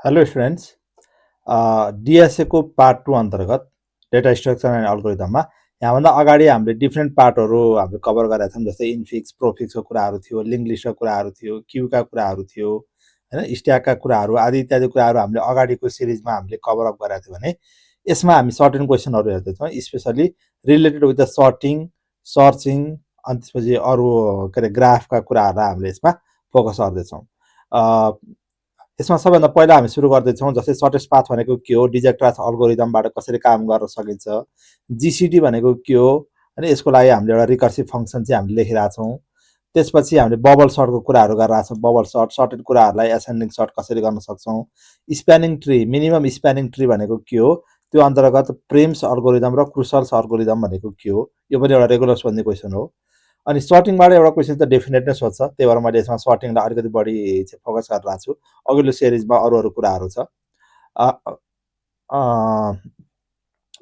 Hello students डिएसएको part 2 अन्तर्गत data structure and अल्गोरिदममा यहाँभन्दा अगाडि हामीले डिफ्रेन्ट पार्टहरू हामीले कभर गरेका छौँ। जस्तै इन्फिक्स प्रोफिक्सको कुराहरू थियो, लिङ्क लिस्टका कुराहरू थियो, क्यूका कुराहरू थियो, होइन, स्ट्याकका कुराहरू आदि इत्यादि कुराहरू हामीले अगाडिको सिरिजमा हामीले कभर अप गरेका थियौँ भने यसमा हामी सर्टेन क्वेसनहरू हेर्दैछौँ, specially related with the sorting, searching, अनि त्यसपछि अरू के अरे ग्राफका कुराहरूलाई हामीले यसमा फोकस गर्दैछौँ। यसमा सबैभन्दा पहिला हामी सुरु गर्दैछौँ। जस्तै सर्टेस्ट पाथ भनेको के हो, डिजेक्ट्रास अल्गोरिदमबाट कसरी काम गर्न सकिन्छ, जिसिडी भनेको के हो, अनि यसको लागि हामीले एउटा रिकर्सिभ फङ्सन चाहिँ हामीले लेखिरहेछौँ। त्यसपछि हामीले बबल सर्टको कुराहरू गरिरहेछौँ। बबल सर्ट, सर्टेड कुराहरूलाई एसेन्डिङ सर्ट कसरी गर्न सक्छौँ। Spanning tree, minimum spanning tree भनेको के हो, त्यो अन्तर्गत प्रिम्स अल्गोरिदम र क्रुसल्स अल्गोरिदम भनेको के हो, यो पनि एउटा रेगुलर सोध्ने क्वेसन हो। अनि सर्टिङबाट एउटा क्वेसन त डेफिनेट नै सोध्छ, त्यही भएर मैले यसमा सर्टिङलाई अलिकति बढी चाहिँ फोकस गरिरहेको छु। अघिल्लो सिरिजमा अरू अरू कुराहरू छ।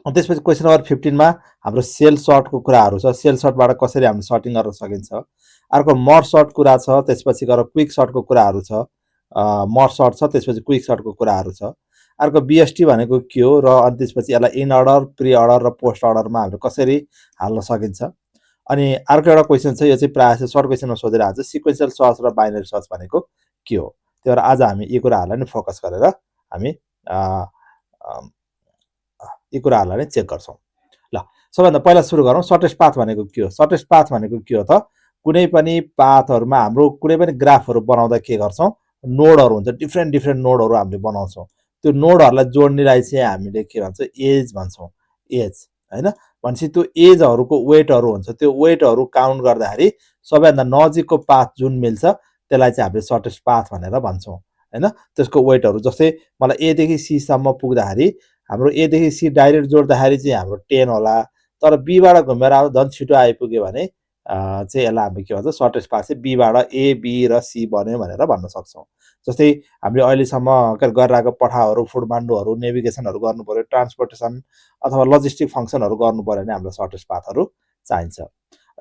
त्यसपछि क्वेसन नम्बर 15मा हाम्रो सेल सर्टको कुराहरू छ। सेल सर्टबाट कसरी हामीले सर्टिङ गर्न सकिन्छ। अर्को मर्ज सर्ट कुरा छ, त्यसपछि गएर क्विक सर्टको कुराहरू छ। मर्ज सर्ट छ, त्यसपछि क्विक सर्टको कुराहरू छ। अर्को बिएसटी भनेको के हो र अनि त्यसपछि यसलाई इन अर्डर, प्री अर्डर र पोस्ट अर्डरमा हामीले कसरी हाल्न सकिन्छ। अनि अर्को एउटा क्वेसन छ, यो चाहिँ प्रायः चाहिँ सर्ट क्वेसनमा सोधिरहेको छ, सिक्वेन्सियल सर्च र बाइनरी सर्च भनेको के हो। त्यही भएर आज हामी यी कुराहरूलाई नै फोकस गरेर हामी यी कुराहरूलाई नै चेक गर्छौँ। ल, सबैभन्दा पहिला सुरु गरौँ। सर्टेस्ट पाथ भनेको के हो। सर्टेस्ट पाथ भनेको के हो त, कुनै पनि पाथहरूमा हाम्रो कुनै पनि ग्राफहरू बनाउँदा के गर्छौँ, नोडहरू हुन्छ, डिफ्रेन्ट डिफ्रेन्ट नोडहरू हामीले बनाउँछौँ। त्यो नोडहरूलाई जोड्नेलाई चाहिँ हामीले के भन्छ, एज भन्छौँ। एज, होइन, भनेपछि त्यो एजहरूको वेटहरू हुन्छ, त्यो वेटहरू काउन्ट गर्दाखेरि सबैभन्दा नजिकको पाथ जुन मिल्छ त्यसलाई चाहिँ हामीले सर्टेस्ट पाथ भनेर भन्छौँ, होइन। त्यसको वेटहरू, जस्तै मलाई एदेखि सीसम्म पुग्दाखेरि हाम्रो एदेखि सी डाइरेक्ट जोड्दाखेरि चाहिँ हाम्रो 10 होला, तर बीबाट घुमेर आउँदा झन् छिटो आइपुग्यो भने चाहिँ यसलाई हामी के भन्छ, सर्टेस्ट पाथ चाहिँ बीबाट ए, बी र सी बन्यो भनेर भन्न सक्छौँ। जस्तै हामीले अहिलेसम्म गरिरहेको पठाउहरू, फुडमान्डुहरू, नेभिगेसनहरू गर्नु पऱ्यो, ट्रान्सपोर्टेसन अथवा लजिस्टिक फङ्सनहरू गर्नु पऱ्यो भने हामीलाई सर्टेस्ट पाथहरू चाहिन्छ।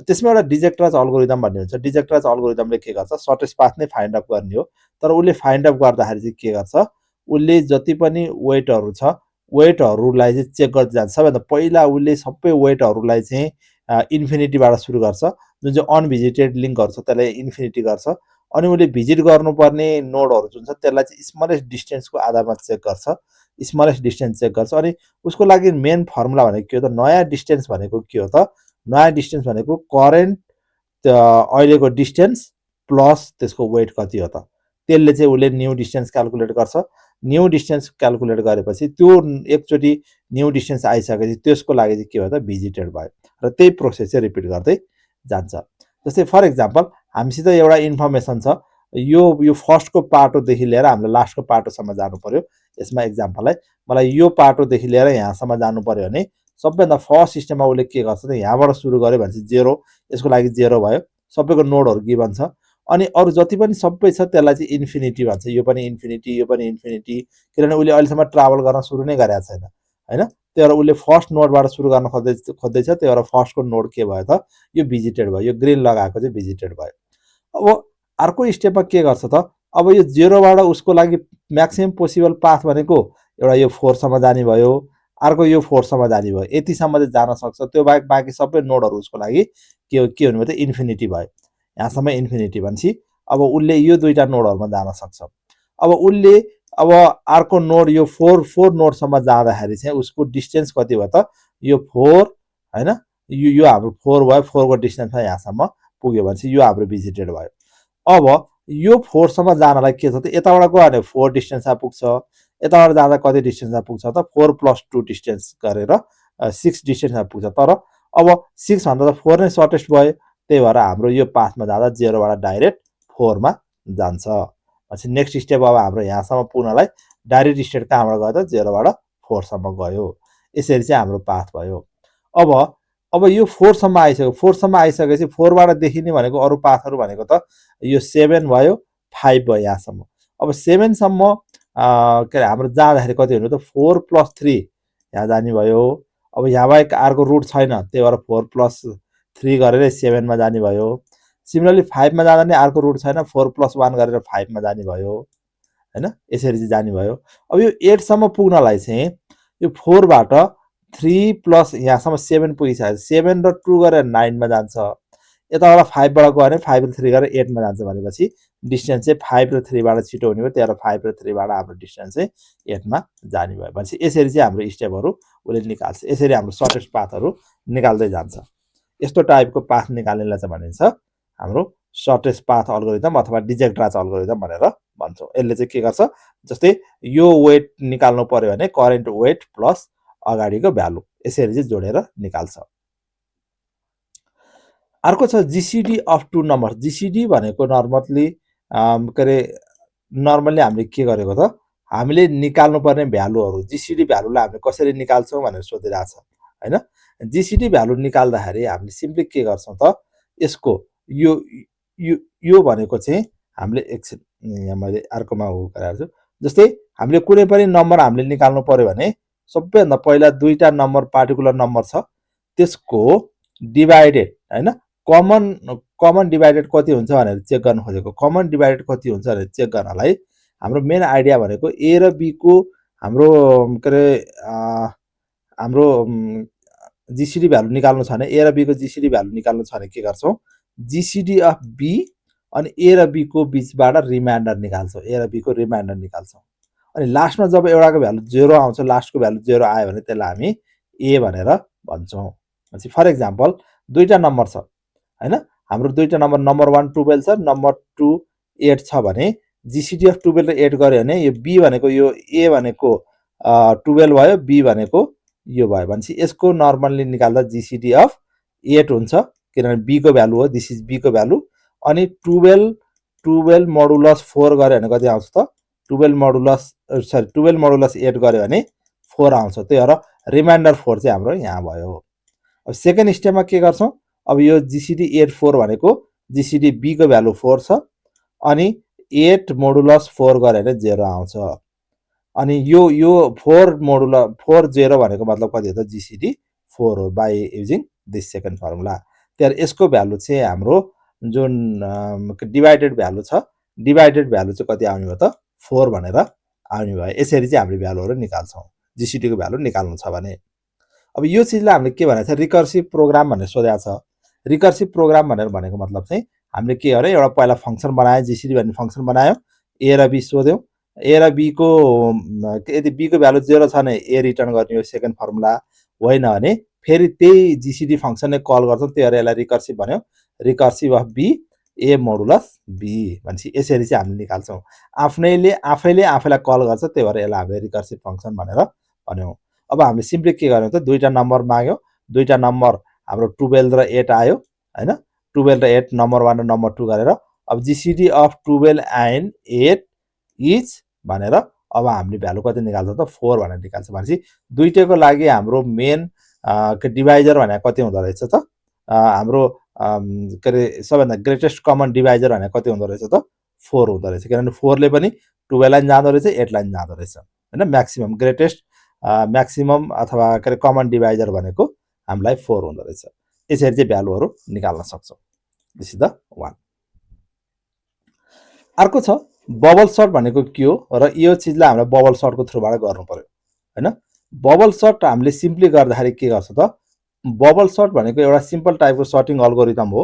त्यसमा एउटा डिजेक्ट्रास अल्गोरिदम भन्ने हुन्छ। डिजेक्ट्रास अल्गोरिदमले के गर्छ, सर्टेस्ट पाथ नै फाइन्ड अप गर्ने हो, तर उसले फाइन्ड अप गर्दाखेरि चाहिँ के गर्छ, उसले जति पनि वेटहरू छ वेटहरूलाई चाहिँ चेक गर्दै जान्छ। सबैभन्दा पहिला उसले सबै वेटहरूलाई चाहिँ इन्फिनिटीबाट सुरु गर्छ। जुन चाहिँ अनभिजिटेड लिङ्कहरू छ त्यसलाई इन्फिनिटी गर्छ। अनि उसले भिजिट गर्नुपर्ने नोडहरू जुन छ त्यसलाई चाहिँ स्मलेस्ट डिस्टेन्सको आधारमा चेक गर्छ, स्मलेस्ट डिस्टेन्स चेक गर्छ। अनि उसको लागि मेन फर्मुला भनेको के हो त, नयाँ डिस्टेन्स भनेको के हो त, नयाँ डिस्टेन्स भनेको करेन्ट अहिलेको डिस्टेन्स प्लस त्यसको वेट कति हो त, त्यसले चाहिँ उसले न्यू डिस्टेन्स क्यालकुलेट गर्छ। न्यू डिस्टेन्स क्यालकुलेट गरेपछि त्यो एकचोटि न्यू डिस्टेन्स आइसकेपछि त्यसको लागि चाहिँ के भयो त, भिजिटेड भयो, र त्यही प्रोसेस चाहिँ रिपिट गर्दै जान्छ। जस्तै फर इक्जाम्पल हामीसित एउटा इन्फर्मेसन छ, यो फर्स्टको पाटोदेखि लिएर हामीले लास्टको पाटोसम्म जानु पर्यो। यसमा इक्जाम्पललाई मलाई यो पाटोदेखि लिएर यहाँसम्म जानु पर्यो भने सबैभन्दा फर्स्ट सिस्टममा उसले के गर्छ त, यहाँबाट सुरु गर्यो भनेपछि 0, यसको लागि 0 भयो, सबैको नोडहरू गिभन छ। अनि अरू जति पनि सबै छ त्यसलाई चाहिँ इन्फिनिटी भन्छ। यो पनि इन्फिनिटी, यो पनि इन्फिनिटी, किनभने उसले अहिलेसम्म ट्राभल गर्न सुरु नै गरेको छैन, होइन। त्यही भएर उसले फर्स्ट नोडबाट सुरु गर्न खोज्दैछ, त्यही भएर फर्स्टको नोड के भयो त, यो भिजिटेड भयो, यो ग्रिन लगाएको चाहिँ भिजिटेड भयो। अब अर्को स्टेपमा के गर्छ त, अब यो 0बाट उसको लागि म्याक्सिमम पोसिबल पाथ भनेको एउटा यो 4सम्म जाने भयो, अर्को यो 4सम्म जाने भयो, यतिसम्म चाहिँ जान सक्छ। त्यो बाहेक बाँकी सबै नोडहरू उसको लागि के हुने भयो त, इन्फिनिटी भयो। यहाँसम्म इन्फिनिटी भनेपछि अब उसले यो दुईवटा नोडहरूमा जान सक्छ। अब उसले अब अर्को नोड यो 4 नोडसम्म जाँदाखेरि चाहिँ उसको डिस्टेन्स कति भयो त, यो 4, होइन, यो हाम्रो 4 भयो, 4को डिस्टेन्समा यहाँसम्म पुग्यो भनेपछि यो हाम्रो भिजिटेड भयो। अब यो 4सम्म जानलाई के छ त, यताबाट गयो भने 4 डिस्टेन्समा पुग्छ, यताबाट जाँदा कति डिस्टेन्समा पुग्छ त, 4 + 2 डिस्टेन्स गरेर 6 डिस्टेन्समा पुग्छ। तर अब 6 भन्दा त 4 नै सर्टेस्ट भयो, त्यही भएर हाम्रो यो पाथमा जाँदा 0बाट डाइरेक्ट 4मा जान्छ। पछि नेक्स्ट स्टेप अब हाम्रो यहाँसम्म पुग्नलाई डाइरेक्ट स्टेट कहाँबाट गयो त, 0बाट 4सम्म गयो। यसरी चाहिँ हाम्रो पाथ भयो। अब यो 4सम्म आइसक्यो। 4सम्म आइसकेपछि 4बाट देखिने भनेको अरू पाथहरू भनेको त यो 7 भयो, 5 भयो यहाँसम्म। अब 7सम्म के अरे हाम्रो जाँदाखेरि कति हुनु त, 4 + 3 यहाँ जाने भयो। अब यहाँ बाहेक अर्को रुट छैन, त्यही भएर 4 + 3 गरेर 7मा जाने भयो। सिमिलरली 5मा जाँदा नि अर्को रुट छैन, 4 + 1 गरेर 5मा जाने भयो, हैन यसरी चाहिँ जाने भयो। अब यो 8 सम्म पुग्नलाई चाहिँ यो 4 बाट 3 प्लस यहाँसम्म 7 पुगिसक्यो 7 र 2 गरेर 9 मा जान्छ। यताबाट 5 बाट गयो भने 5 र 3 गरेर 8 मा जान्छ भनेपछि डिस्टेन्स चाहिँ 5 र 3 बाट छिटो हुने भयो। त्यही भएर 5 र 3 बाट हाम्रो डिस्टेन्स चाहिँ 8 मा जाने भयो भनेपछि यसरी चाहिँ हाम्रो स्टेपहरु उले निकाल्छ। यसरी हाम्रो सर्टेस्ट पाथहरु निकाल्दै जान्छ। यस्तो टाइपको पाथ निकाल्नेलाई चाहिँ भनिन्छ हाम्रो सर्टेस्ट पाथ अल्गोरिदम अथवा डिजेक्ट्राच अल्गोरिदम भनेर भन्छौँ। यसले चाहिँ के गर्छ जस्तै यो वेट निकाल्नु पर्यो भने करेन्ट वेट प्लस अगाडिको भ्यालु यसरी चाहिँ जोडेर निकाल्छ। अर्को छ GCD of two number. GCD भनेको नर्मली नर्मली हामीले के गरेको त हामीले निकाल्नु पर्ने भ्यालुहरु जीसीडी भ्यालुलाई हामीले कसरी निकाल्छौं भनेर सोधिरहेछ हैन। जीसीडी भ्यालु निकाल्दाखेरि हामीले सिम्पली के गर्छौं त यसको यो यो यो भनेको चाहिँ हामीले एकछिन यहाँ मैले अर्कोमा हो गराएको छु। जस्तै हामीले कुनै पनि नम्बर हामीले निकाल्नु पर्यो भने सबैभन्दा पहिला दुईटा नम्बर पार्टिकुलर नम्बर छ त्यसको डिभाइडेड हैन कमन डिभाइडेड कति हुन्छ भनेर चेक गर्न खोजेको। कमन डिभाइडेड कति हुन्छ भनेर चेक गर्नलाई हाम्रो मेन आइडिया भनेको ए र बी को हाम्रो हाम्रो जीसीडी भ्यालु निकाल्नु छ भने ए र बी को जीसीडी भ्यालु निकाल्नु छ भने के गर्छौं जीसीडी अफ बी अनि ए र बी को बीचबाट रिमाइन्डर निकाल्छौं। ए र बी को रिमाइन्डर निकाल्छौं अनि लास्टमा जब एउटाको भ्यालु 0 आउँछ लास्टको भ्यालु 0 आयो भने त्यसलाई हामी ए भनेर भन्छौं। भनेपछि फर एक्जाम्पल दुईटा नम्बर छ हैन हाम्रो दुईटा नम्बर 1 12 छ नम्बर 2 8 छ भने जीसीडी अफ 12 र 8 गर्यो भने यो बी भनेको यो ए भनेको 12 भयो बी भनेको यो भयो भनेपछि यसको नर्मली निकाल्दा जीसीडी अफ 8 हुन्छ किनभने बी को भ्यालु हो दिस इज बी को भ्यालु अनि 12 मोडुलस 4 गर्यो भने कति आउँछ त 12 मोडुलस 8 गर्यो भने 4 आउँछ। त्यही भएर रिमाइन्डर 4 चाहिँ हाम्रो यहाँ भयो। अब सेकेन्ड स्टेपमा के गर्छौं अब यो जीसीडी 8 4 भनेको जीसीडी बी को भ्यालु 4 छ अनि 8 मोडुलस 4 गर्यो भने 0 आउँछ अनि यो 4 मोडुलस 4 0 भनेको मतलब कति हो त जीसीडी 4 हो by using this second formula. त्यही यसको भ्यालु चाहिँ हाम्रो जुन डिभाइडेड भ्यालु छ डिभाइडेड भ्यालु चाहिँ कति आउने भयो त 4 भनेर आउने भयो। यसरी चाहिँ हामीले भ्यालुहरु निकाल्छौं जीसीडी को भ्यालु निकाल्नु छ भने। अब यो चीजलाई हामीले के भनेको छ रिकर्सिभ प्रोग्राम भनेर सोधेको छ। रिकर्सिभ प्रोग्राम भनेर भनेको मतलब चाहिँ हामीले के गरे एउटा पहिला फंक्सन बनायो जीसीडी भन्ने फंक्सन बनायो ए र बी सोध्यौं ए र बी को यदि बी को भ्यालु 0 छ भने ए रिटर्न गर्ने हो सेकेन्ड फर्मुला होइन भने फेरि त्यही जीसीडी फंक्सन नै कल गर्छौं। त्यही भएर यसलाई रिकर्सिभ भन्यो recursive of B A modulus B भनेपछि यसरी चाहिँ हामीले निकाल्छौं। आफैले आफैलाई कल गर्छ त्यही भएर यसलाई हामीले रिकर्सिभ फंक्सन भनेर भन्यौं। अब हामीले सिम्पली के गर्यौं त दुईटा नम्बर माग्यौं दुईटा नम्बर हाम्रो 12 र 8 आयो हैन 12 र 8 नम्बर 1 र नम्बर 2 गरेर अब जीसीडी अफ 12 एन्ड 8 इज भनेर अब हामीले भ्यालु कति निकाल्छौं त 4 भनेर निकाल्छ। भनेपछि दुईटैको लागि हाम्रो मेन डिभाइजर भनेको कति हुँदो रहेछ त हाम्रो सबैभन्दा ग्रेटेस्ट कमन डिभाइजर भनेको कति हुँदो रहेछ त 4 हुँदो रहेछ किनभने 4 ले पनि 12 लाई जाँदो रहेछ 8 लाई जाँदो रहेछ हैन। म्याक्सिमम ग्रेटेस्ट म्याक्सिमम अथवा कमन डिभाइजर भनेको हामीलाई 4 हुँदो रहेछ। यसरी चाहिँ भ्यालुहरु निकाल्न सक्छौं। This is the one. अर्को छ बबल सर्ट भनेको के हो र यो चीजलाई हामीले बबल सर्टको थ्रुबाट गर्नु पर्यो हैन। बबल सर्ट हामीले सिम्पली गर्दाखेरि के गर्छ त बबल सर्ट भनेको एउटा सिम्पल टाइपको सर्टिङ अल्गोरिदम हो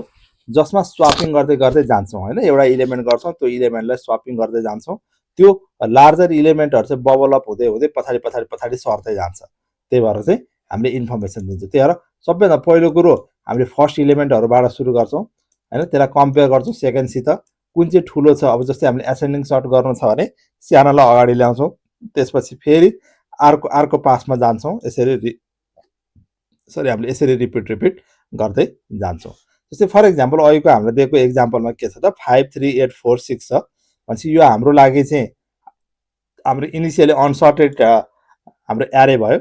जसमा स्वापिङ गर्दै गर्दै जान्छौं हैन। एउटा इलिमेन्ट गर्छौं त्यो इलिमेन्टलाई स्वापिङ गर्दै जान्छौं त्यो लार्जर इलिमेन्टहरु चाहिँ बबल अप हुँदै हुँदै पछाडी सर्दै जान्छ। त्यही भएर चाहिँ हामीले इन्फर्मेसन दिन्छौं। त्यही भएर सबैभन्दा पहिलो कुरो हामीले फर्स्ट इलिमेन्टहरुबाट सुरु गर्छौं हैन त्यसलाई कम्पेयर गर्छौं सेकेन्डसित कुन चाहिँ ठुलो छ। अब जस्तै हामीले एसेन्डिङ सर्ट गर्नु छ भने सानोलाई अगाडि ल्याउँछौं त्यसपछि फेरि अर्को पासमा जान्छौं यसरी हामीले यसरी रिपिट गर्दै जान्छौं। जस्तै फर एक्जाम्पल अहिलेको हामीले दिएको एक्जाम्पलमा के छ त 5 3 8 4 6 छ भनेपछि यो हाम्रो लागि चाहिँ हाम्रो इनिशियली अनसर्टेड हाम्रो एरे भयो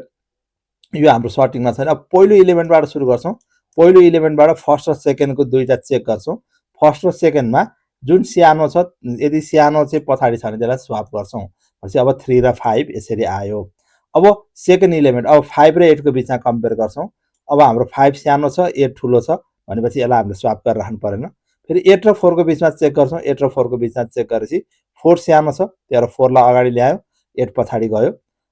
यो हाम्रो सर्टिङमा छैन। अब पहिलो इलिमेन्टबाट सुरु गर्छौं पहिलो इलिमेन्टबाट फर्स्ट र सेकेन्डको दुईटा चेक गर्छौं। फर्स्ट र सेकेन्डमा जुन सानो छ यदि सानो चाहिँ पछाडी छ भने त्यसलाई स्वाप गर्छौं भनेपछि अब 3 र 5 यसरी आयो। अब सेकेन्ड इलिमेन्ट अब 5 र 8 को बीचमा कम्पेयर गर्छौं। अब हाम्रो 5 सानो छ 8 ठुलो छ भनेपछि यसलाई हामीले स्वाप गरेर राख्नु पर्दैन। फेरि 8 र 4 को बीचमा चेक गर्छौं 8 र 4 को बीचमा चेक गरेपछि 4 सानो छ त्यही भएर 4 लाई अगाडि ल्यायो 8 पछाडि गयो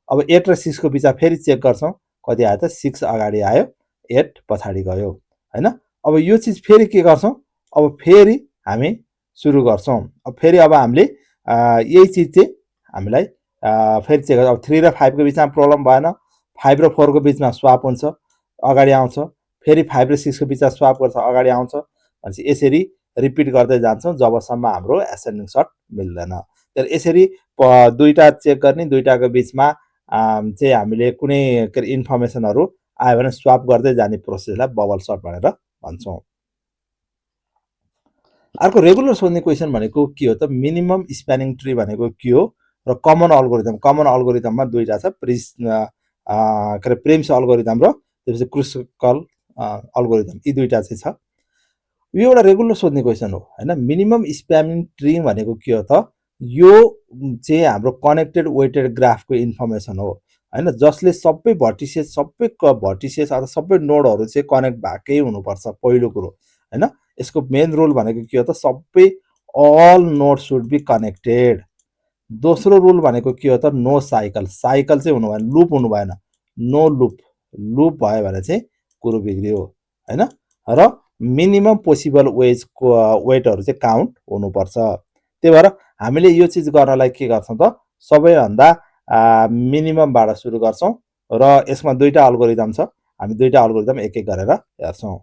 अब 8 र 6 को बिचमा फेरि चेक गर्छौं कति आयो त 6 अगाडि आयो 8 पछाडि गयो हैन अब यो चीज फेरि के गर्छौं अब फेरि हामी सुरु गर्छौं अब फेरि अब हामीले यही चीज चाहिँ हामीलाई फेरि चेक अब 3 र 5 को बिचमा प्रब्लम भएन 5 र 4 को बिचमा स्वाप हुन्छ अगाडि आउँछ फेरि 5 र 6 को बिचमा स्वाप गर्छ अगाडि आउँछ भनेपछि यसरी रिपिट गर्दै जान्छौं जबसम्म हाम्रो एसेन्डिङ सर्ट मिल्दैन तर यसरी दुईटा चेक गर्ने दुईटाको बिचमा चाहिँ हामीले कुनै इन्फर्मेसनहरु आयो भने स्वाप गर्दै जाने प्रोसेसलाई बबल सर्ट भनेर भन्छौं अर्को रेगुलर सोध्ने क्वेशन भनेको के हो त मिनिमम स्प्यानिङ ट्री भनेको के हो र कमन अल्गोरिदममा दुईटा छ प्रेम्स अल्गोरिदम र त्यसपछि क्रुस्कल अल्गोरिदम यी दुईटा चाहिँ छ यो एउटा रेगुलर सोध्ने क्वेशन हो हैन मिनिमम स्प्यानिङ ट्री भनेको के हो त यो चाहिँ हाम्रो कनेक्टेड वेटेड ग्राफको इन्फर्मेसन हो हैन जसले सबै भर्टिसेस अथवा सबै नोडहरु चाहिँ कनेक्ट भएकै हुनुपर्छ पहिलो कुरो हैन यसको मेन रुल भनेको के हो त सबै all node should be connected दोस्रो रुल भनेको के हो त नो साइकल चाहिँ हुनु भएन लूप हुनु भएन नो लूप भयो भने चाहिँ कुरो बिग्रियो हैन र मिनिमम पोसिबल वेटहरु चाहिँ काउन्ट हुनुपर्छ त्यही भएर हामीले यो चीज गर्नलाई के गर्छौं त सबैभन्दा मिनिममबाट सुरु गर्छौं र यसमा दुईटा अल्गोरिदम छ हामी दुईटा अल्गोरिदम एक एक गरेर हेर्छौं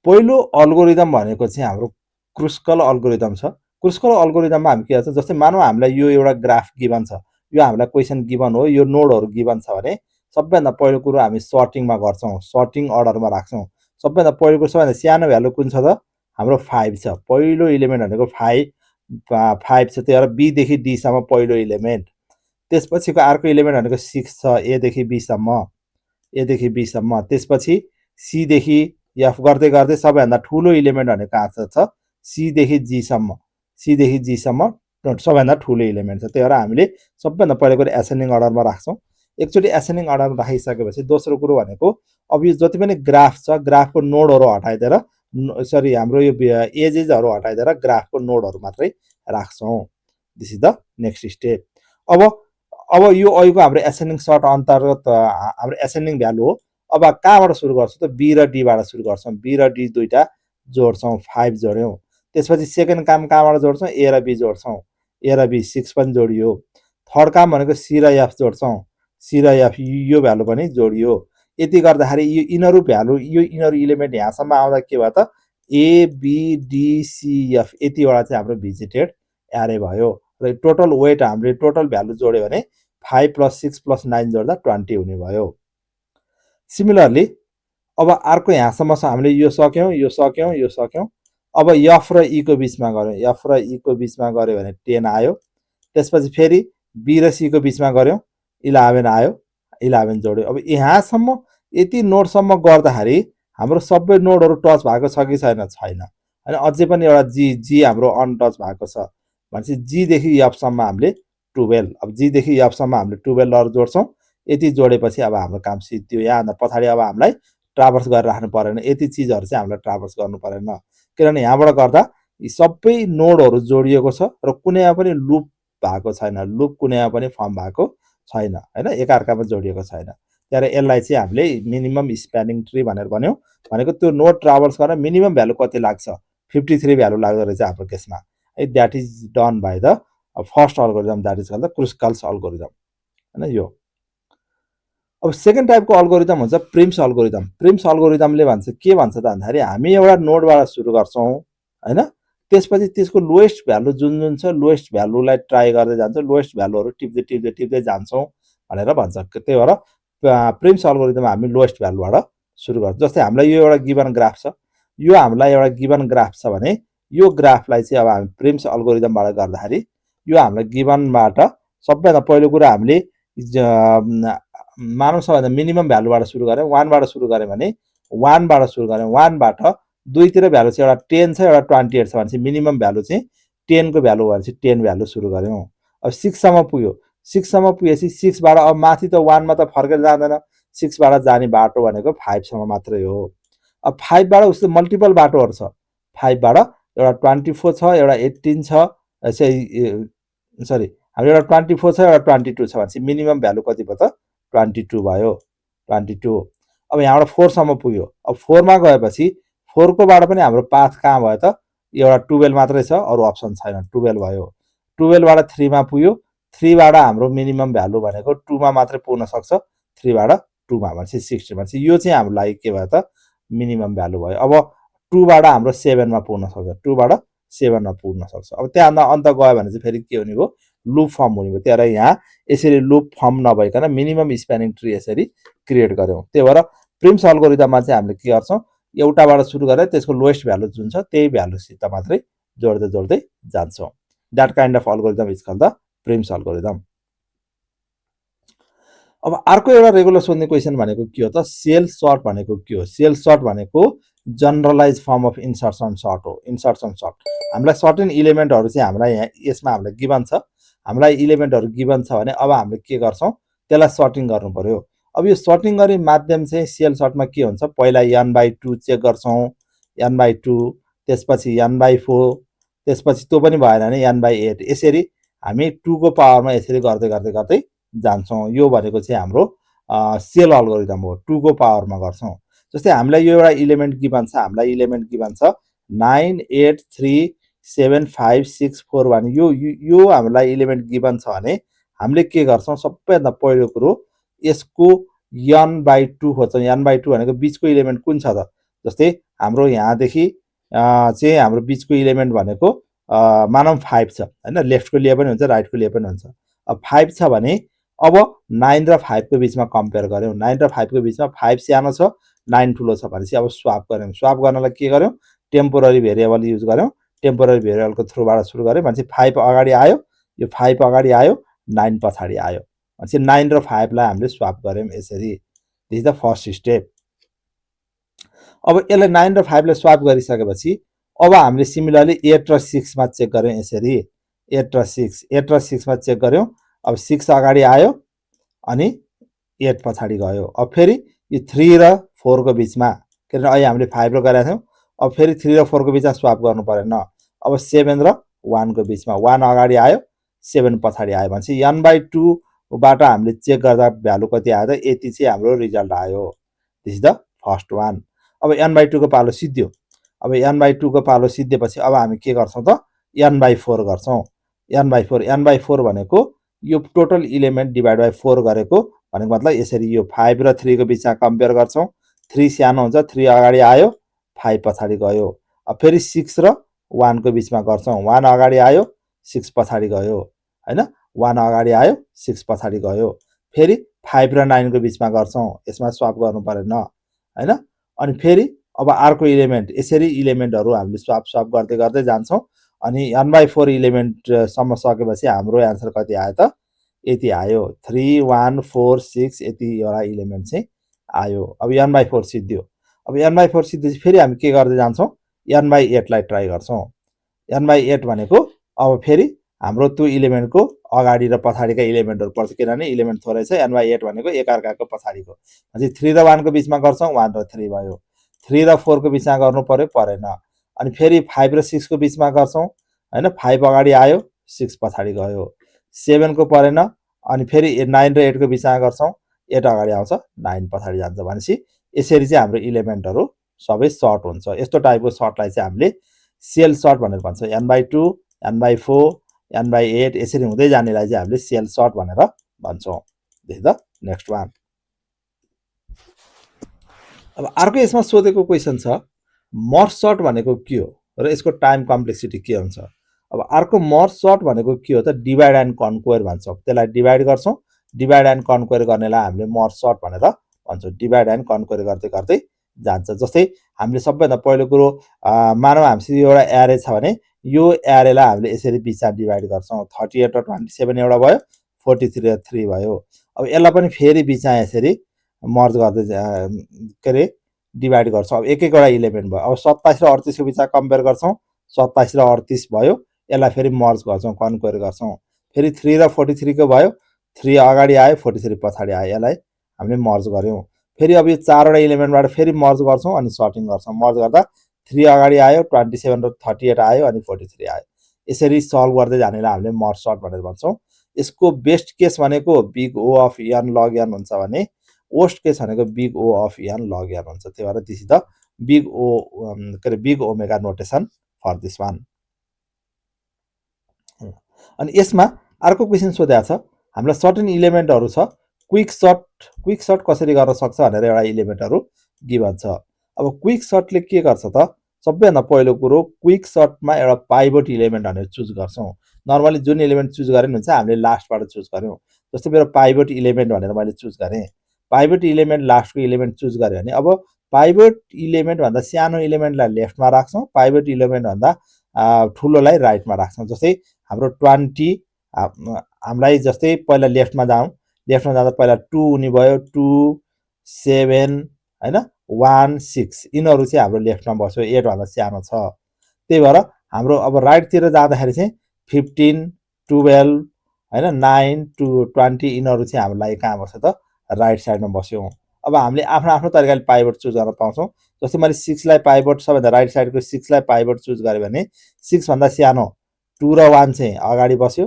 पहिलो अल्गोरिदम भनेको चाहिँ हाम्रो क्रुस्कल अल्गोरिदम छ क्रुस्कल अल्गोरिदममा हामी के गर्छौं जस्तै मानौ हामीलाई यो एउटा ग्राफ गिभन छ यो हामीलाई क्वेशन गिभन हो यो नोडहरु गिभन छ भने सबैभन्दा पहिलो कुरो हामी सर्टिङमा गर्छौं सर्टिङ अर्डरमा राख्छौं सबैभन्दा पहिलो सबैभन्दा सानो भ्यालु कुन छ त हाम्रो 5 छ पहिलो एलिमेन्ट भनेको 5 छ त्यही भएर बी देखि डी सम्म पहिलो एलिमेन्ट त्यसपछिको अर्को एलिमेन्ट भनेको 6 छ ए देखि बी सम्म त्यसपछि सी देखि एफ गर्दै गर्दै सबैभन्दा ठूलो एलिमेन्ट भनेको कहाँ छ सी देखि जी सम्म सबैभन्दा ठूलो एलिमेन्ट छ त्यही भएर हामीले सबैभन्दा पहिलो कुरो एसेन्डिङ अर्डरमा राख्छौं एकचोटी एसेन्डिङ अर्डरमा राखिसकेपछि दोस्रो कुरो भनेको अब यो जति पनि ग्राफ छ ग्राफको नोडहरु हटाइदिएर सरी हाम्रो यो एजेसहरु हटाइदिएर ग्राफको नोडहरु मात्रै राख्छौं this is the next step अब यो अहिलेको हाम्रो एसेन्डिङ सर्ट अन्तर्गत हाम्रो एसेन्डिङ भ्यालु हो अब कहाँबाट सुरु गर्छौं त बी र डी बाट सुरु गर्छौं बी र डी दुईटा जोड्छौं 5 जोड्यौं त्यसपछि सेकेन्ड काम कहाँबाट जोड्छौं ए र बी जोड्छौं ए र बी 6 पनि जोडियो थर्ड काम भनेको सी र एफ जोड्छौं सी र एफ यो भ्यालु पनि जोडियो यति गर्दाखेरि यो इनरु भ्यालु यो इनरु एलिमेन्ट यहाँसम्म आउँदा के भयो त A B D C F यतिवटा चाहिँ हाम्रो भिजिटेड एरे भयो र टोटल वेट हामीले टोटल भ्यालु जोड्यो भने 5 + 6 + 9 जोड्दा 20 हुने भयो सिमिलरली अब अर्को यहाँसम्म छ हामीले यो सक्यौं अब एफ र ई को बीचमा गर्यौं एफ र ई को बीचमा गर्यो भने 10 आयो त्यसपछि फेरि बी र सी को बीचमा गर्यौं 11 आयो 11 जोड्यो अब यहाँसम्म यति नोडसम्म गर्दाखेरि हाम्रो सबै नोडहरु टच भएको छ कि छैन अनि अझै पनि एउटा जी हाम्रो अनटच भएको छ भनेपछि जी देखि एफ सम्म हामीले 12 अब जी देखि एफ सम्म हामीले 12 लहरु जोड्छौं यति जोडेपछि अब हाम्रो काम सिद्धियो यहाँ पछाडी अब हामीलाई ट्राभर्स गरेर राख्नु पर्दैन यति चीजहरु चाहिँ हामीलाई ट्राभर्स गर्नु पर्दैन किनभने यहाँबाट गर्दा यी सबै नोडहरु जोडिएको छ र कुनैमा पनि लूप भएको छैन लूप कुनैमा पनि फर्म भएको छैन हैन एकअर्कामा जोडिएको छैन त्यही भएर यसलाई चाहिँ हामीले मिनिमम स्प्यानिङ ट्री भनेर भन्यौ भनेको त्यो नोड ट्राभर्स गर्न मिनिमम भ्यालु कति लाग्छ 53 भ्यालु लाग्दो रहेछ हाम्रो केसमा है that is done by the first algorithm that is called the Kruskal's algorithm हैन यो अब सेकेन्ड टाइपको अल्गोरिदम हुन्छ प्रिम्स अल्गोरिदमले भन्छ के भन्छ त भन्दाखेरि हामी एउटा नोडबाट सुरु गर्छौं हैन त्यसपछि त्यसको लोएस्ट भ्यालु जुन छ लोएस्ट भ्यालुलाई ट्राई गर्दै जान्छौं लोएस्ट भ्यालुहरु टिप्दै जान्छौं भनेर भन्छ त्यही भएर प्रिम्स अल्गोरिदम हामी लोएस्ट भ्यालुबाट सुरु गर्छौं जस्तै हामीलाई यो एउटा गिवन ग्राफ छ यो हामीलाई एउटा गिवन ग्राफ छ भने यो ग्राफलाई चाहिँ अब हामी प्रिम्स अल्गोरिदमबाट गर्दाखेरि यो हामीलाई गिवनबाट सबैभन्दा पहिलो कुरा हामीले मानव सबैभन्दा मिनिमम भ्यालुबाट सुरु गरे 1 बाट सुरु गरे भने 1 बाट सुरु गरे 1 बाट दुईतिर भ्यालु चाहिँ एउटा 10 छ एउटा 28 छ भनेपछि मिनिमम भ्यालु चाहिँ 10 को भ्यालु भनेपछि 10 भ्यालु सुरु गर्यौं अब 6 सम्म पुग्यो 6 सम्म पुगेपछि 6 बाट अब माथि त 1 मा त फर्केर जाँदैन 6 बाट जाने बाटो भनेको 5 सम्म मात्रै हो अब 5 बाट उसले मल्टिपल बाटोहरु छ 5 बाट एउटा 24 छ एउटा 18 छ सरी हाम्रो एउटा 24 छ एउटा 22 छ भनेपछि मिनिमम भ्यालु कति भयो त 22 भयो 22। अब यहाँबाट 4 सम्म पुग्यो। अब 4 मा गएपछि 4 कोबाट पनि हाम्रो पाथ कहाँ भयो त एउटा 12 मात्रै छ, अरु अप्सन छैन, 12 भयो। 12 बाट 3 मा पुग्यो। 3 बाट हाम्रो मिनिमम भ्यालु भनेको 2 मा मात्रै पुग्न सक्छ, 3 बाट 2 मा भनेपछि 60 भनेपछि यो चाहिँ हाम्रो लागि के भयो त मिनिमम भ्यालु भयो। अब 2 बाट हाम्रो 7 मा पुग्न सक्छ, 2 बाट 7 मा पुग्न सक्छ। अब त्यहाँ अन्त गयो भने चाहिँ फेरि के हुने भयो लुप फर्म हुने भयो। त्यही भएर यहाँ यसरी लुप फर्म नभइकन मिनिमम स्प्यानिङ ट्री यसरी क्रिएट गर्यौं। त्यही भएर प्रिम्स अल्गोरिदममा चाहिँ हामीले के गर्छौं एउटाबाट सुरु गरेर त्यसको लोएस्ट भ्यालु जुन छ त्यही भ्यालुसित मात्रै जोड्दै जोड्दै जान्छौं। That kind of algorithm is called the Prim's algorithm. अब अर्को एउटा रेगुलर सोध्ने क्वेशन भनेको के हो त सेल सर्ट भनेको के हो? सेल सर्ट भनेको generalize form of insertion sort हो। इन्सर्सन सर्ट हामीलाई सर्टेन इलिमेन्टहरु चाहिँ हामीलाई यहाँ यसमा हामीलाई गिभन छ। हामीलाई इलिमेन्टहरु गिभन छ भने अब हामीले के गर्छौं त्यसलाई सर्टिङ गर्नु पर्यो। अब यो सर्टिङ गर्ने माध्यम चाहिँ सेल सर्टमा के हुन्छ पहिला n/2 चेक गर्छौं, n/2 त्यसपछि n/4 त्यसपछि त्यो पनि भएन भने n/8 यसरी हामी 2 को पावरमा यसरी गर्दै गर्दै गर्दै जान्छौं। यो भनेको चाहिँ हाम्रो सेल अल्गोरिदम हो, 2 को पावरमा गर्छौं। जस्तै हामीलाई यो एउटा इलिमेन्ट गिभन छ, हामीलाई इलिमेन्ट गिभन छ 9 8 3 7 5 6 4 भने यो हामीलाई इलिमेन्ट गिभन छ भने हामीले के गर्छौं सबैभन्दा पहिलो कुरो यसको n/2 खोज्छौं। n/2 भनेको बीचको इलिमेन्ट कुन छ त? जस्तै हाम्रो यहाँदेखि चाहिँ हाम्रो बीचको इलिमेन्ट भनेको मानौं 5 छ हैन, लेफ्टको लिए पनि हुन्छ राइटको लिए पनि हुन्छ। अब 5 छ भने अब 9 र 5 को बीचमा कम्पेयर गर्यौं। 9 र 5 को बीचमा 5 सानो छ 9 ठुलो छ भनेपछि अब स्वाप गर्यौं। स्वाप गर्नलाई के गर्यौं टेम्पोररी भेरिएबल युज गर्यौं। टेम्पोररी भेरिएबलको थ्रुबाट सुरु गर्यौं भनेपछि 5 अगाडि आयो, यो 5 अगाडि आयो, 9 पछाडि आयो भनेपछि 9 र 5 लाई हामीले स्वाप गर्यौं यसरी। This is the first step. अब यसलाई 9 र 5 लाई स्वाप गरिसकेपछि अब हामीले सिमिलरली 8 र 6 मा चेक गर्यौं यसरी। 8 र 6 मा चेक गर्यौं। अब 6 अगाडि आयो अनि 8 पछाडि गयो। अब फेरि यो 3 र 4 को बीचमा किनभने अहिले हामीले 5 र गरेका थियौं, अब फेरि 3 र 4 को बीचमा स्वाप गर्नु परेन। अब 7 र 1 को बीचमा 1 अगाडि आयो 7 पछाडि आयो भनेपछि n/2 बाट हामीले चेक गर्दा भ्यालु कति आयो त यति चाहिँ हाम्रो रिजल्ट आयो। This is the first one. अब n/2 को पालो सिद्धियो। अब n/2 को पालो सिद्धेपछि अब हामी के गर्छौं त n/4 गर्छौं। n/4 भनेको यो टोटल इलिमेन्ट डिभाइड बाइ 4 गरेको भनेको मतलब यसरी यो 5 र 3 को बीचमा कम्पेयर गर्छौं। 3 सानो हुन्छ, 3 अगाडि आयो 5 पछाडि गयो। अब फेरि 6 र 1 को बीचमा गर्छौं। 1 अगाडि आयो 6 पछाडि गयो हैन, 1 अगाडि आयो 6 पछाडि गयो। फेरि 5 र 9 को बीचमा गर्छौं, यसमा स्वाप गर्नु परेन हैन। अनि फेरि अब अर्को इलिमेन्ट यसरी इलिमेन्टहरु हामीले स्वाप गर्दै गर्दै जान्छौं अनि n/4 इलिमेन्ट सम्म सकेपछि हाम्रो आन्सर कति आयो त यति आयो 3 1 4 6 यति एउटा इलिमेन्ट चाहिँ आयो। अब n/4 सिद्धियो। अब n/4 सिद्धेपछि फेरि हामी के गर्दै जान्छौं n/8 लाई ट्राई गर्छौं। n/8 भनेको अब फेरि हाम्रो त्यो इलिमेन्टको अगाडि र पछाडिका इलिमेन्टहरु पर्छ किनभने इलिमेन्ट थोरै छ। n/8 भनेको एकअर्काको पछाडिको भनेपछि 3 र 1 को बीचमा गर्छौं 1 र 3 भयो। 3 र 4 को बीचमा गर्नु पर्यो परेन। अनि फेरि 5 र 6 को बीचमा गर्छौं हैन, 5 अगाडि आयो 6 पछाडि गयो। 7 को परेन अनि फेरि 9 र 8 को बीचमा गर्छौं 8 अगाडि आउँछ 9 पछाडि जान्छ भनेपछि यसरी चाहिँ हाम्रो इलिमेन्टहरु सबै सर्ट हुन्छ। यस्तो टाइपको सर्टलाई चाहिँ हामीले सेल सर्ट भनेर भन्छौं। n/2 n/4 n/8 यसरी हुँदै जानेलाई चाहिँ हामीले सेल सर्ट भनेर भन्छौं। This is the next one. अब अर्को यसमा सोधेको क्वेशन छ मर्ज सर्ट भनेको के हो र यसको टाइम कम्प्लेक्सिटी के हुन्छ? अब अर्को मर्ज सर्ट भनेको के हो त डिभाइड एन्ड कन्क्वेयर भन्छौं। त्यसलाई डिभाइड गर्छौं, डिभाइड एन्ड कन्क्वेयर गर्नेलाई हामीले मर्ज सर्ट भनेर भन्छौं। डिभाइड एन्ड कन्क्वेयर गर्दै गर्दै जान्छ। जस्तै हामीले सबैभन्दा पहिलो कुरो मानव हामीसँग एउटा एरे छ भने यो एरेलाई हामीले यसरी बीचमा डिभाइड गर्छौं। 38 र 27 एउटा भयो, 43 र 3 भयो। अब यसलाई पनि फेरि बीचमा यसरी मर्ज गर्दै के रे डिभाइड गर्छौं। अब एक एकवटा इलिमेन्ट भयो। अब 27 र 38 को बीचमा कम्पेयर गर्छौं, 27 र 38 भयो, यसलाई फेरि मर्ज गर्छौं कन्क्वेयर गर्छौं। फेरि 3 र 43 को भयो, 3 अगाडि आयो 43 पछाडि आयो, यसलाई हामीले मर्ज गर्यौं। फेरि अब यो चारवटा इलिमेन्टबाट फेरि मर्ज गर्छौं अनि सर्टिङ गर्छौं। मर्ज गर्दा 3 अगाडि आयो 27 र 38 आयो अनि 43 आयो। यसरी सल्भ गर्दै जानेलाई हामीले मर्ज सर्ट भनेर भन्छौँ। यसको बेस्ट केस भनेको big O of n log n हुन्छ भने वर्स्ट केस भनेको big O of n log n हुन्छ। त्यही भएर this is the big O के अरे big omega notation for this one. अनि यसमा अर्को क्वेसन सोधेको छ, हामीलाई सर्टेन इलिमेन्टहरू छ, क्विक सर्ट कसरी गर्न सक्छ भनेर एउटा इलिमेन्टहरू गिभन छ। अब क्विक सर्टले के गर्छ त, सबैभन्दा पहिलो कुरो क्विक सर्टमा एउटा पाइभट इलिमेन्ट भनेर चुज गर्छौँ। नर्मली जुन इलिमेन्ट चुज गरे हुन्छ हामीले लास्टबाट चुज गऱ्यौँ। जस्तै मेरो पाइभट इलिमेन्ट भनेर मैले चुज गरेँ, पाइभट इलिमेन्ट लास्टको इलिमेन्ट चुज गरेँ भने अब पाइभट इलिमेन्टभन्दा सानो इलिमेन्टलाई लेफ्टमा राख्छौँ, पाइभट इलिमेन्टभन्दा ठुलोलाई राइटमा राख्छौँ। जस्तै हाम्रो 20 हामीलाई जस्तै पहिला लेफ्टमा जाउँ, लेफ्टमा जाँदा पहिला 2 हुने भयो, 2 7 होइन 1 6 यिनीहरू चाहिँ हाम्रो लेफ्टमा बस्यो, 8 भन्दा सानो छ। त्यही भएर हाम्रो अब राइटतिर जाँदाखेरि चाहिँ 15 12 होइन 9 to 20 यिनीहरू चाहिँ हामीलाई कहाँ बस्यो त, राइट साइडमा बस्यो। अब हामीले आफ्नो आफ्नो तरिकाले पाइभट चुज गर्न पाउँछौँ। जस्तै मैले 6 लाई पाइभट, सबैभन्दा राइट साइडको 6 लाई पाइभट चुज गरेँ भने 6 भन्दा सानो 2 र 1 चाहिँ अगाडि बस्यो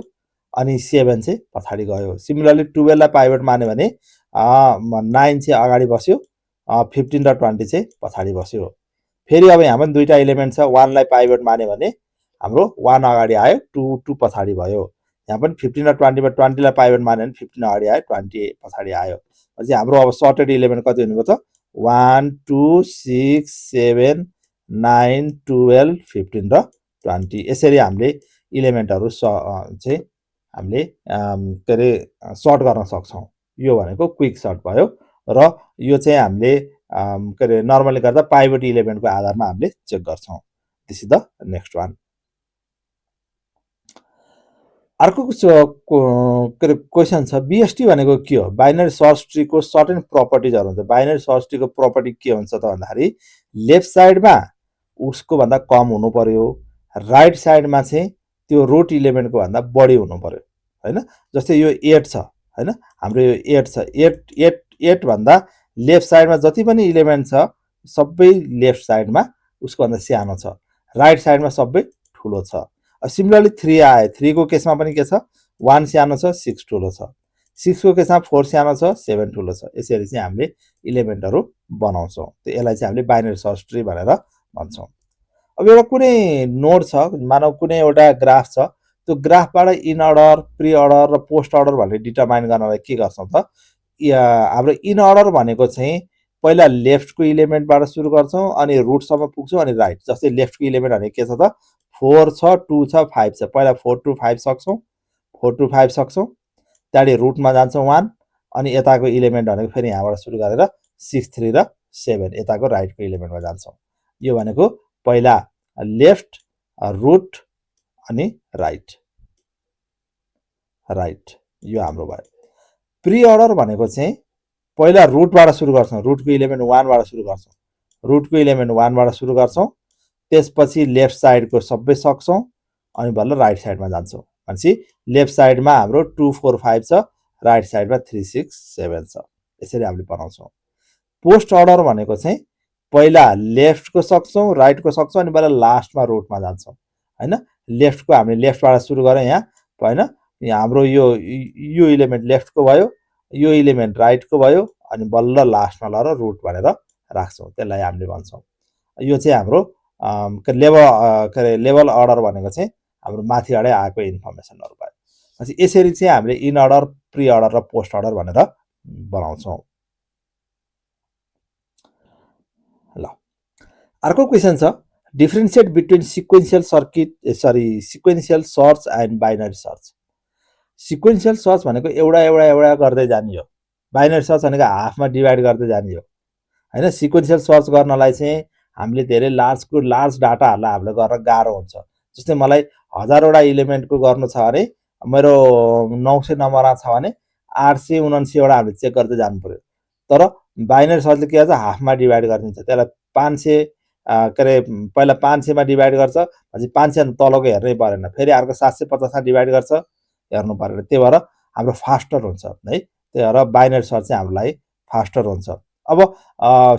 अनि 7 चाहिँ पछाडि गयो। सिमिलरली 12 लाई पाइभट मान्यो भने 9 चाहिँ अगाडि बस्यो, 15 र 20 चाहिँ पछाडि बस्यो। फेरि अब यहाँ पनि दुईटा इलिमेन्ट छ, 1 लाई पाइभट मान्यो भने हाम्रो 1 अगाडि आयो, 2 पछाडि भयो। यहाँ पनि 15 र 20 मा 20 लाई पाइभट मान्यो भने 15 अगाडि आयो, 20 पछाडि आयो। चाहिँ हाम्रो अब सर्टेड इलिमेन्ट कति हुनुभयो त, 1 2 6 7 9 12 15 र 20। यसरी हामीले इलिमेन्टहरू चाहिँ हामीले के अरे सर्ट गर्न सक्छौँ। यो भनेको क्विक सर्ट भयो र यो चाहिँ हामीले के अरे नर्मली गर्दा पाइभट इलिमेन्टको आधारमा हामीले चेक गर्छौँ। This is the next one. अर्को के अरे क्वेसन छ, बिएसटी भनेको के हो? बाइनरी सर्च ट्रीको सर्टेन प्रपर्टिजहरू हुन्छ। बाइनरी सर्च ट्रीको प्रपर्टी के हुन्छ त भन्दाखेरि लेफ्ट साइडमा उसको भन्दा कम हुनु पर्यो, राइट साइडमा चाहिँ त्यो रुट इलिमेन्टको भन्दा बढी हुनु पर्यो होइन। जस्तै यो 8 छ होइन, हाम्रो यो 8 छ, 8 भन्दा लेफ्ट साइडमा जति पनि इलिमेन्ट छ सबै लेफ्ट साइडमा उसको भन्दा सानो छ, राइट साइडमा सबै ठुलो छ। सिमिलरली 3 आयो, 3 को केसमा पनि के छ, 1 सानो छ 6 ठुलो छ, 6 को केसमा 4 सानो छ 7 ठुलो छ। यसरी चाहिँ हामीले इलिमेन्टहरू बनाउँछौँ। यसलाई चाहिँ हामीले बाइनरी सर्च ट्री भनेर भन्छौँ। अब एउटा कुनै नोड छ, मानव कुनै एउटा ग्राफ छ, त्यो ग्राफबाट इन अर्डर, प्री अर्डर र पोस्ट अर्डर भनेर डिटरमाइन गर्नलाई के गर्छौँ त, हाम्रो इन अर्डर भनेको चाहिँ पहिला लेफ्टको इलिमेन्टबाट सुरु गर्छौँ अनि रुटसम्म पुग्छौँ अनि राइट। जस्तै लेफ्टको इलिमेन्ट भनेको के छ त, 4 छ 2 छ 5 छ, पहिला 4 to 5 सक्छौँ, 4 to 5 सक्छौँ, त्यहाँदेखि रुटमा जान्छौँ 1 अनि यताको इलिमेन्ट भनेको फेरि यहाँबाट सुरु गरेर 6 3 र 7 यताको राइटको इलिमेन्टमा जान्छौँ। यो भनेको पहिला लेफ्ट, रुट अनि राइट, यो हाम्रो भयो। प्री अर्डर भनेको चाहिँ पहिला रुटबाट सुरु गर्छौँ, रुटको इलिमेन्ट 1 बाट सुरु गर्छौँ, रुटको इलिमेन्ट 1 बाट सुरु गर्छौँ, त्यसपछि लेफ्ट साइडको सबै सक्छौँ अनि बल्ल राइट साइडमा जान्छौँ। भनेपछि लेफ्ट साइडमा हाम्रो 2 4 5 छ, राइट साइडमा 3 6 7 छ। यसरी हामीले बनाउँछौँ। पोस्ट अर्डर भनेको चाहिँ पहिला लेफ्टको सक्छौँ, राइटको सक्छौँ अनि बल्ल लास्टमा रुटमा जान्छौँ होइन। लेफ्टको हामीले लेफ्टबाट सुरु गऱ्यौँ यहाँ होइन, हाम्रो यो इलिमेन्ट लेफ्टको भयो, यो इलिमेन्ट राइटको भयो अनि बल्ल लास्टमा लगेर रुट भनेर राख्छौँ। त्यसलाई हामीले भन्छौँ। यो चाहिँ हाम्रो लेभल अर्डर भनेको चाहिँ हाम्रो माथिबाटै आएको इन्फर्मेसनहरू भयो। यसरी चाहिँ हामीले इन अर्डर, प्री अर्डर र पोस्ट अर्डर भनेर बनाउँछौँ। ल अर्को क्वेसन छ, differentiate between sequential search and binary search. Sequential search भनेको एउटा गर्दै जाने हो, बाइनरी सर्च भनेको हाफमा डिभाइड गर्दै जाने हो होइन। सिक्वेन्शियल सर्च गर्नलाई चाहिँ हामीले धेरै लार्ज डाटाहरूलाई हामीले गर्न गाह्रो हुन्छ। जस्तै मलाई 1000वटा इलिमेन्टको गर्नु छ भने मेरो 900 नम्बरमा छ भने 879 वटा हामीले चेक गर्दै जानु पर्यो। तर बाइनरी सर्चले के गर्छ, हाफमा डिभाइड गरिदिन्छ। त्यसलाई 500 के अरे पहिला 500 मा डिभाइड गर्छ, पछि 500 तलको हेर्नै परेन, फेरि अर्को 750 मा डिभाइड गर्छ, हेर्नु परेन। त्यही भएर हाम्रो फास्टर हुन्छ है। त्यही भएर बाइनरी सर्च चाहिँ हाम्रो लागि फास्टर हुन्छ। अब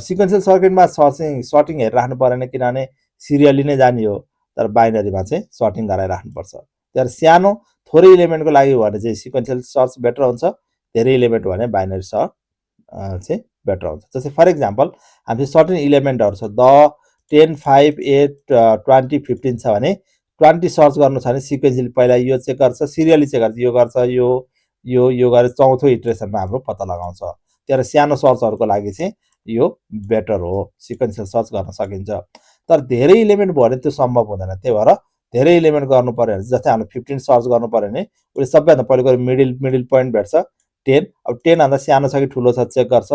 सिक्वेन्शियल सर्किटमा सर्टिङ हेरिराख्नु परेन, किनभने सिरियली नै जाने हो। तर बाइनरीमा चाहिँ सर्टिङ गराइराख्नुपर्छ। त्यहाँ सानो थोरै इलिमेन्टको लागि भने चाहिँ सिक्वेन्सियल सर्च बेटर हुन्छ, धेरै इलिमेन्ट भने बाइनरी सर्च चाहिँ बेटर हुन्छ। जस्तै फर इक्जाम्पल हामी सर्टेन इलिमेन्टहरू छ 10, 10, 5, 8, 20, 15 छ भने 20 सर्च गर्नु छ भने सिक्वेन्सियली पहिला यो चेक गर्छ, सिरियली चेक गर्छ, यो गर्छ, यो गरेर चौथो इटरेसनमा हाम्रो पत्ता लगाउँछ। त्यहाँ सानो सर्चहरूको लागि चाहिँ यो बेटर हो, सिक्वेन्सियल सर्च गर्न सकिन्छ। तर धेरै इलिमेन्ट भयो भने त्यो सम्भव हुँदैन। त्यही भएर धेरै इलिमेन्ट गर्नु पर्यो भने जस्तै हामीले 15 सर्च गर्नु पर्यो भने उसले सबैभन्दा पहिलो गएर मिडल पोइन्ट भेट्छ 10। अब 10 भन्दा सानो छ कि ठुलो छ चेक गर्छ।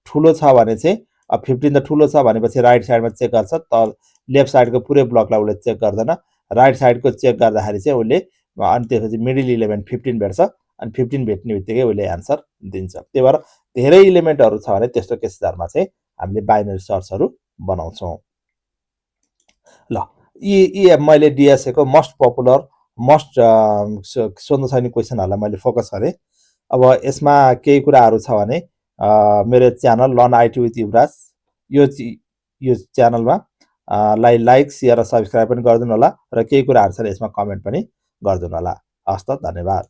ठुलो छ भने चाहिँ अब 15 त ठुलो छ भनेपछि राइट साइडमा चेक गर्छ, त लेफ्ट साइडको पुरै ब्लकलाई उसले चेक गर्दैन। राइट साइडको चेक गर्दाखेरि चाहिँ उसले अनि त्यसपछि मिडल इलिमेन्ट 15 भेट्छ, अनि 15 भेट्ने बित्तिकै उसले एन्सर दिन्छ। त्यही भएर धेरै इलिमेन्टहरू छ भने त्यस्तो केसहरूमा चाहिँ हामीले बाइनरी सर्चहरू बनाउँछौँ। ल यी मैले डिएसएको मोस्ट पपुलर मोस्ट सोध्न सक्ने क्वेसनहरूलाई मैले फोकस गरेँ। अब यसमा केही कुराहरू छ भने मेरो channel learn IT with Yuvraj यो च्यानलमा लाइक सेयर र सब्सक्राइब पनि गरिदिनु होला, र केही कुराहरू छ यसमा कमेन्ट पनि गरिदिनु होला। हस् त, धन्यवाद।